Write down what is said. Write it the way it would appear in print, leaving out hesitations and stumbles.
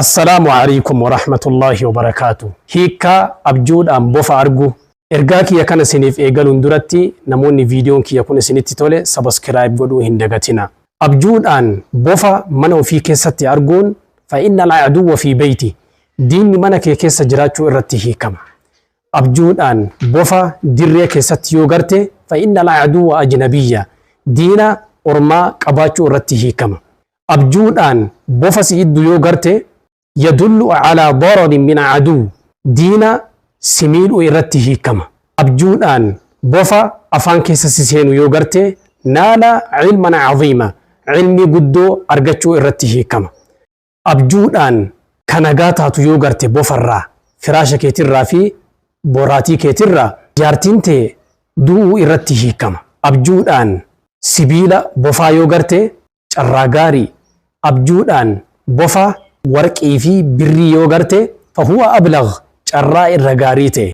Assalaamu Aleykum Warahmatullaahi Wabarakaatu. Hiikkaa abjuudhaan bofa arguu. Ergaa kiyya kana isiniif eegaluun duratti namoonni viidiyoon kiyya kun isinitti tole sabaskiraayib godhuu hin dagatina. Abjuudhaan bofa mana ofii keessatti arguun fa innal aduwwa fi beeyti diinni mana kee keessa jiraachuu irratti hiikama. Abjuudhaan bofa dirree keessatti yoo garte fa innal aduwwa ajnabiyya diina ormaa qabaachuu irratti hiikama. Abjuudhaan bofa si iddu yoo garte yadullu alaa dararin min aduw diina si miidhuu irratti hiikama. Abjuudhaan bofa afaan keessa si seenu yoo garte naala ilman aziima ilmii guddoo argachuu irratti hiikama. Abjuudhaan ka nagaa taatu yoo garte bofarraa, firaasha keetirraa fi boraatii keetirraa jaartiin tee du'uu irratti hiikama. Abjuudhaan sibiila bofaa yoo garte carraa gaarii. Abjuudhaan bofa warqii fi birrii yoo garte fahuwa ablagh carraa irra gaarii ta'e.